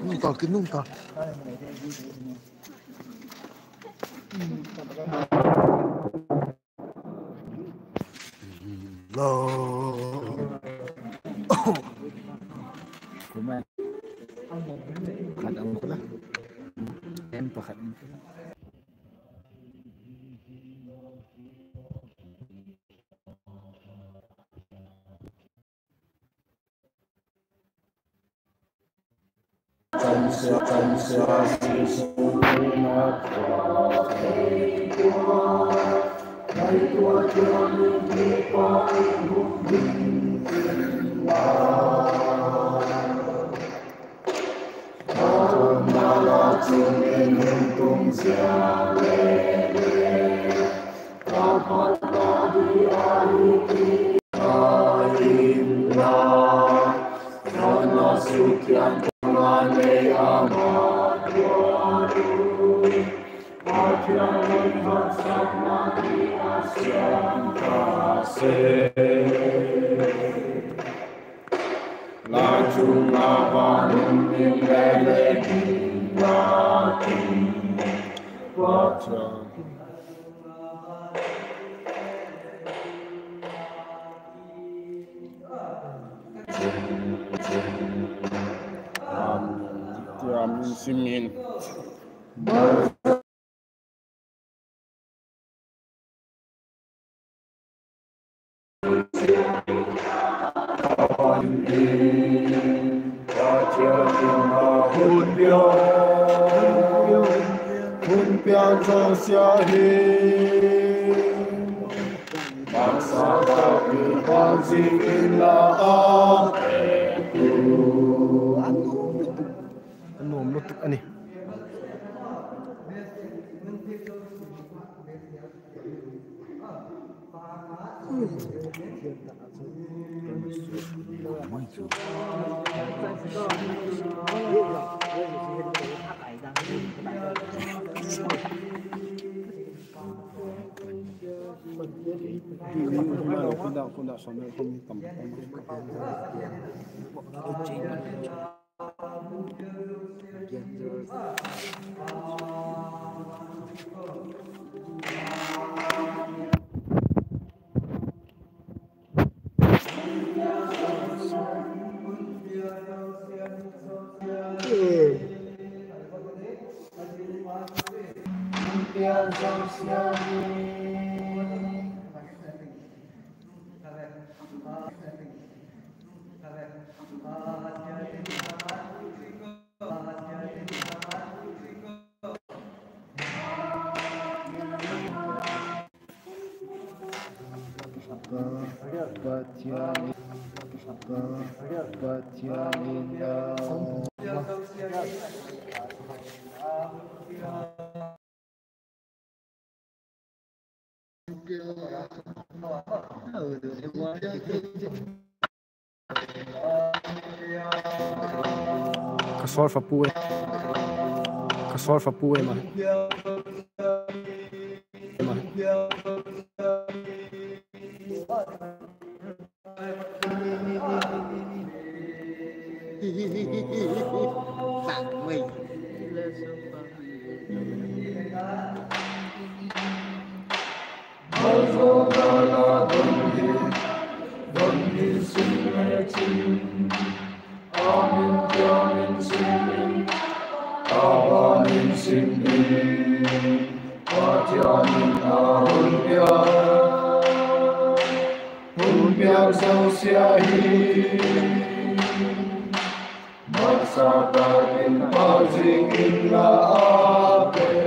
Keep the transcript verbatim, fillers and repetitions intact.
Nung tal, ki nung tal. Lo. Khat ang kula. Em pakhat ang kula. Amen. Tia min simin. Hun pian zawsia hi, taksa tak in pan zing inla a. A nuam lutuk a ni. Ka solfa pu e. Ka solfa pu e ma. Ma. Amen, tia min sim in, Abba min sim in, Pathian in a hun pia, hun piak zosia hi, masa tak in pha zing inla, a pe